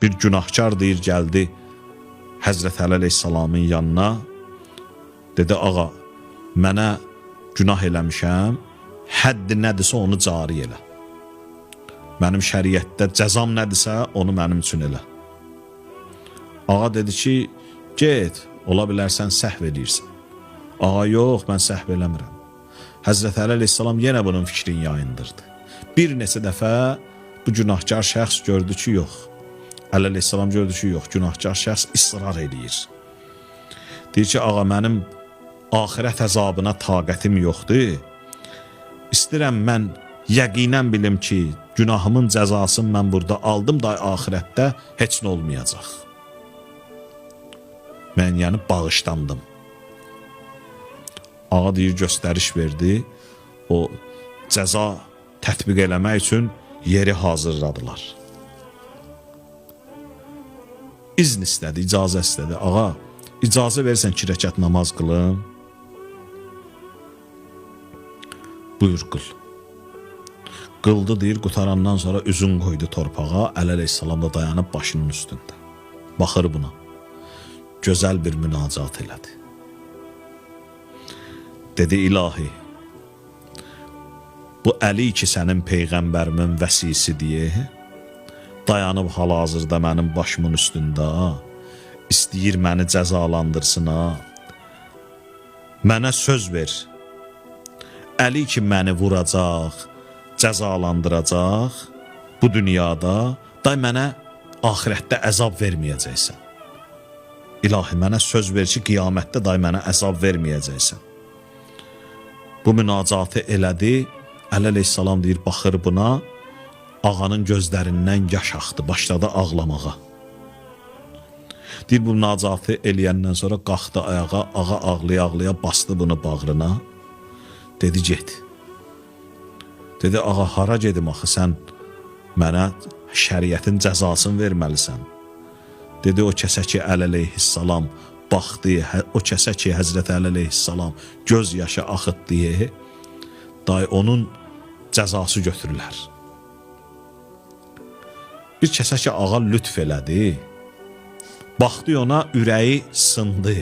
Bir günahkar deyir gəldi Həzrət Əli əleyhissalamın yanına. Dedi ağa, mənə günah eləmişəm, həddi nədirsə onu cari elə. Mənim şəriətdə cəzam nədirsə onu mənim üçün elə. Ağa dedi ki, get, ola bilərsən səhv eləyirsən. Ağa yox, mən səhv eləmirəm. Həzrət Əli əleyhissalam yenə bunun fikrini yayındırdı. Bir neçə dəfə bu günahkar şəxs gördü ki, yox. Əli əleyhissalam gördü ki, yox, günahkar şəxs israr eləyir. Deyir ki, ağa mənim axirət əzabına taqətim yoxdur. İstəyirəm mən yəqinən bilim ki, günahımın cəzasını mən burada aldım da axirətdə heç nə olmayacaq. Mən yəni bağışlandım. Ağa deyir göstəriş verdi. O cəza tətbiq eləmək üçün yeri hazırladılar. İzn istədi, icazə istədi. Ağa, icazə verirsən 2 rəkat namaz qılım? Buyur qıl. Qıldı deyir, qutarandan sonra üzün qoydu torpağa, Əli əleyhissalam da dayanıb başının üstündə. Baxır buna. Gözəl bir münacat elədi. Dedi ilahi, bu Əli ki sənin peyğəmbərimin vəsisi deyə, dayanıb hal-hazırda mənim başımın üstündə, istəyir məni cəzalandırsın ha. Mənə söz ver. Əli ki məni vuracaq, cəzalandıracaq bu dünyada, day mənə axirətdə əzab verməyəcəksən. İlahi mənə söz ver ki, qiyamətdə day mənə əzab verməyəcəksən. Bu münacatı elədi. Əli əleyhissalam deyir, baxır buna, ağanın gözlərindən yaş axdı, başladı ağlamağa. Deyir, bu münacatı eləyəndən sonra qalxdı ayağa, ağa ağlaya-ağlaya bastı bunu bağrına. Dedi, get. Dedi, ağa hara gedim axı sən mənə şəriətin cəzasını verməlisən. Dedi, o kəsə ki, Əli əleyhissalam baxdı, o kəsə ki, Həzrət Əli əleyhissalam göz yaşı axıtdı, day onun cəzası götürülər. Bir kəsə ki, ağa lütf elədi, baxdı ona, ürəyi sındı.